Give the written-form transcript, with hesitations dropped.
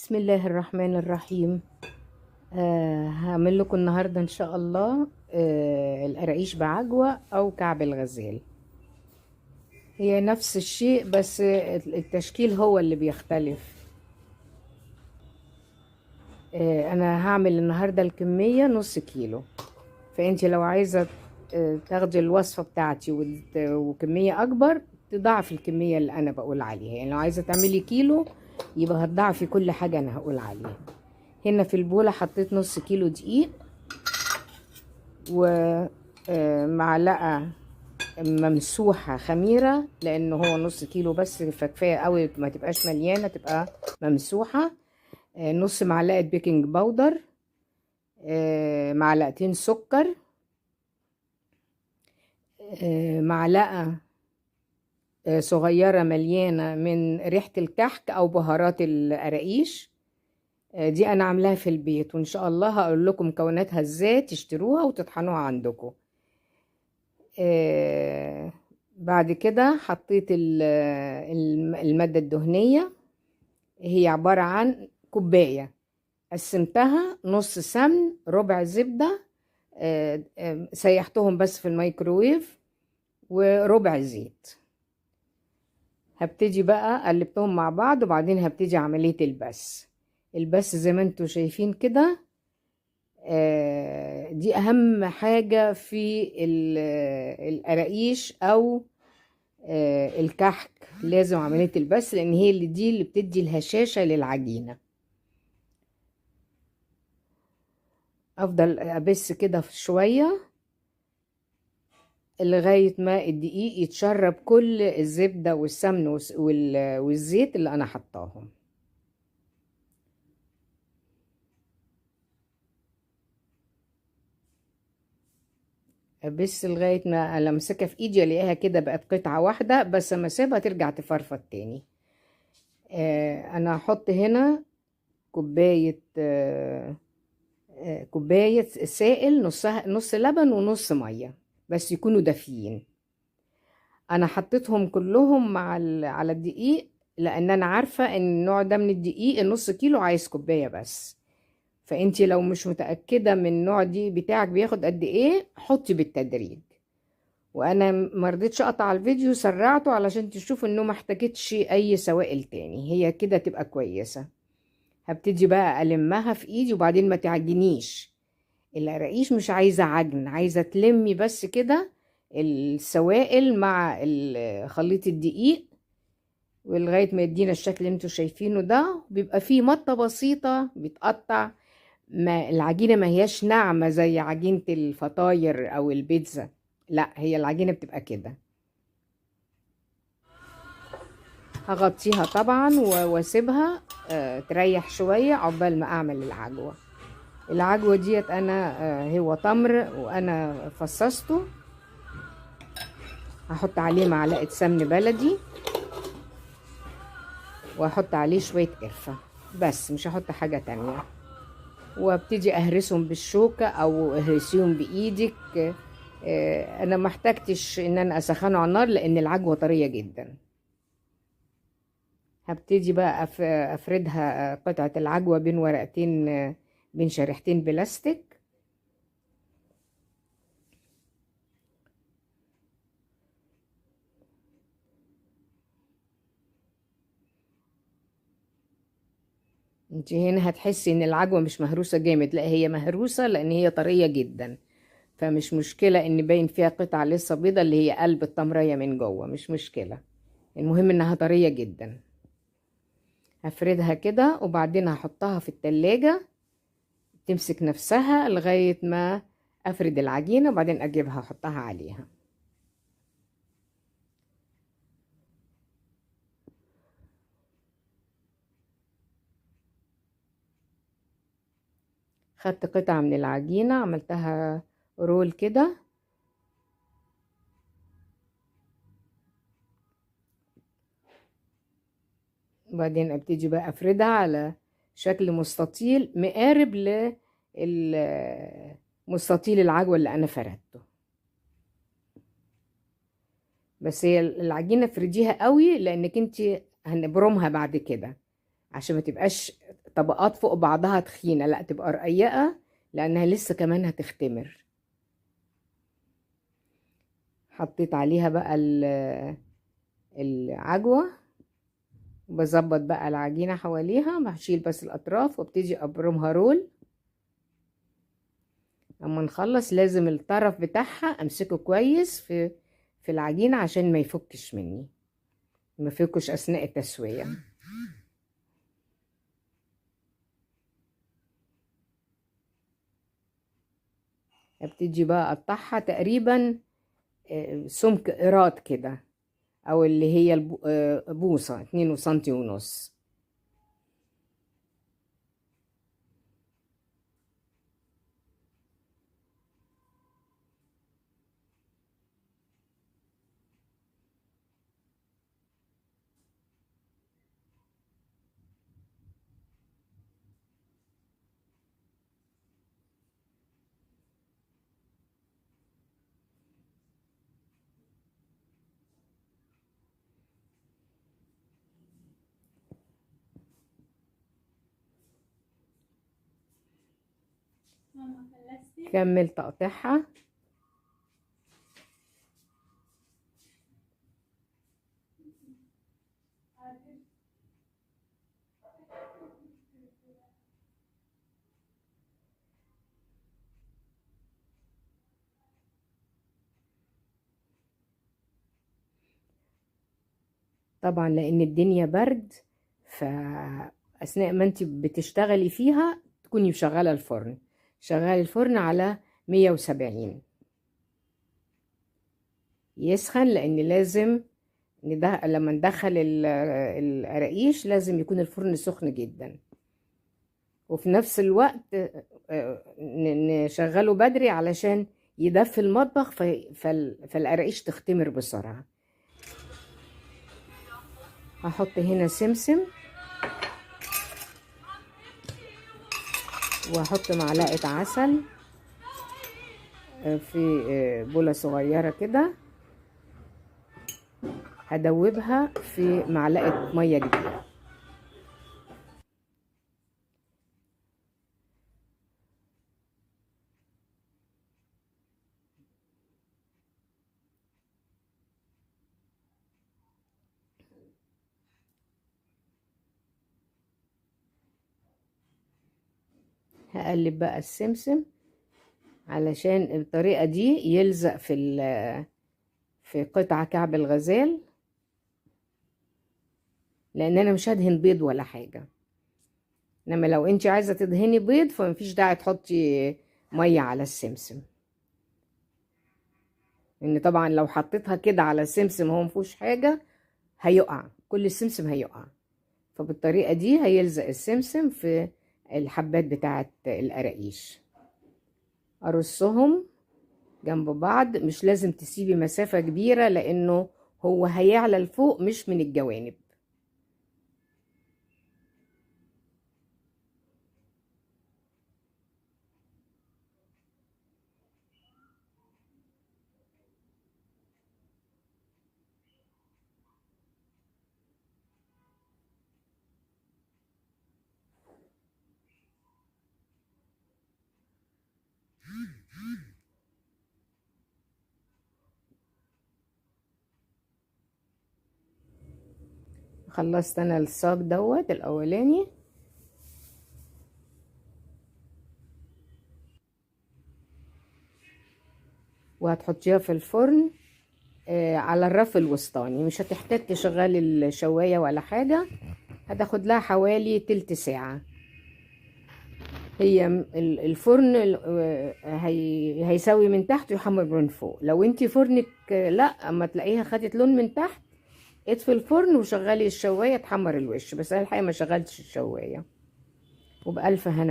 بسم الله الرحمن الرحيم. هعمل لكم النهارده ان شاء الله القراقيش بعجوه او كعب الغزال. هي نفس الشيء بس التشكيل هو اللي بيختلف. انا هعمل النهارده الكمية نص كيلو، فانت لو عايزه تاخدي الوصفة بتاعتي وكمية اكبر تضاعفي الكمية اللي انا بقول عليها. يعني لو عايزه تعملي كيلو يبقى هتضاعفي كل حاجة انا هقول عليها. هنا في البوله حطيت نص كيلو دقيق ومعلقة ممسوحة خميره، لان هو نص كيلو بس فكفايه قوي، ما تبقاش مليانة، تبقى ممسوحة. نص معلقه baking powder، معلقتين سكر، معلقه صغيرة مليانة من ريحه الكحك او بهارات القراقيش. دي انا عاملاها في البيت، وان شاء الله هقول لكم مكوناتها ازاي تشتروها وتطحنوها عندكم. بعد كده حطيت المادة الدهنية، هي عبارة عن كوباية قسمتها نص سمن ربع زبدة، سيحتهم بس في الميكروويف، وربع زيت. هبتدي بقى قلبتهم مع بعض، وبعدين هبتدي عملية البس. البس زي ما انتوا شايفين كده، دي اهم حاجة في القراقيش او الكحك، لازم عملية البس، لان هي اللي دي اللي بتدي الهشاشة للعجينة. افضل ابس كده شوية لغاية ما الدقيق يتشرب كل الزبدة والسمن والزيت اللي انا حطاهم. بس لغاية ما امسكها في ايدي الاقيها كده بقت قطعة واحدة، بس اما اسيبها ترجع تفرفط تاني. انا هحط هنا كوباية سائل، نص لبن ونص مية، بس يكونوا دافيين. انا حطيتهم كلهم على الدقيق، لان انا عارفة ان النوع ده من الدقيق النص كيلو عايز كوباية بس. فانتي لو مش متأكدة من النوع دي بتاعك بياخد قد ايه حطي بالتدريج. وانا ما رضيتش اقطع الفيديو، سرعته علشان تشوفوا انه ما احتاجتش اي سوائل تاني، هي كده تبقى كويسة. هبتدي بقى المها في ايدي، وبعدين ما تعجنيش القراقيش، مش عايزة عجن، عايزة تلمي بس كده السوائل مع خليط الدقيق، ولغاية ما يدينا الشكل اللي انتوا شايفينه ده. بيبقى فيه مطة بسيطة بيتقطع، ما العجينة ما هياش ناعمة زي عجينة الفطاير أو البيتزا، لا هي العجينة بتبقى كده. هغطيها طبعا واسيبها تريح شوية عقبال ما أعمل العجوة. العجوة ديت أنا، هو تمر وأنا فصصته، هحط عليه معلقة سمن بلدي، وهحط عليه شوية قرفة بس، مش هحط حاجة تانية. وابتدي اهرسهم بالشوكة او اهرسيهم بايدك. انا ما احتاجتش ان انا اسخنه على النار لان العجوة طرية جدا. هبتدي بقى افردها قطعة العجوة بين ورقتين، بين شريحتين بلاستيك. انت هنا هتحسي ان العجوة مش مهروسة جامد، لا هي مهروسة لان هي طرية جدا، فمش مشكلة ان باين فيها قطع لسه بيضة اللي هي قلب التمرية من جوه، مش مشكلة، المهم انها طرية جدا. هفردها كده وبعدين هحطها في التلاجة تمسك نفسها لغاية ما افرد العجينة، وبعدين اجيبها احطها عليها. خدت قطعة من العجينة عملتها رول كده، وبعدين ابتدي بقى افردها على شكل مستطيل مقارب للمستطيل العجوة اللي انا فردته. بس هي العجينة افرديها قوي لانك انت هنبرمها بعد كده عشان ما تبقاش طبقات فوق بعضها تخينة، لا تبقى رقيقة لانها لسه كمان هتختمر. حطيت عليها بقى العجوة، وبظبط بقى العجينة حواليها، بشيل بس الأطراف وابتدي أبرمها رول. اما نخلص لازم الطرف بتاعها امسكه كويس في العجينة عشان ما يفكش مني، ما يفكش اثناء التسوية. ابتدي بقى اقطعها تقريبا سمك قراط كده، او اللي هي بوصة 2.5 سنتي. كمل تقطيعها. طبعا لان الدنيا برد، فاثناء ما انت بتشتغلي فيها تكوني مشغله الفرن. شغال الفرن على 170 يسخن، لان لازم لما ندخل القراقيش لازم يكون الفرن سخن جدا، وفي نفس الوقت نشغله بدري علشان يدفي المطبخ فالقراقيش تختمر بسرعة. هحط هنا سمسم، وهحط معلقة عسل في بولة صغيرة كده، هدوبها في معلقة مية كبيرة. هقلب بقى السمسم علشان الطريقة دي يلزق في قطعة كعب الغزال، لان انا مش هدهن بيض ولا حاجة. انما لو انت عايزة تدهني بيض فمفيش داعي تحطي مية على السمسم، لان طبعا لو حطيتها كده على السمسم هو مفيهوش حاجة هيقع، كل السمسم هيقع. فبالطريقة دي هيلزق السمسم في الحبات بتاعت القراقيش. ارصهم جنب بعض، مش لازم تسيبي مسافة كبيرة لانه هو هيعلى لفوق مش من الجوانب. خلصت انا الصاج دوت الاولاني. وهتحطيها في الفرن على الرف الوسطاني، مش هتحتاج تشغلي الشواية ولا حاجة، هتاخد لها حوالي تلت ساعة. هي الفرن هيسوي من تحت ويحمر من فوق. لو انتي فرنك لا، اما تلاقيها خدت لون من تحت اطفي الفرن وشغلي الشوايه تحمر الوش، بس انا الحقيقه ما شغلتش الشوايه. وبألف هنا.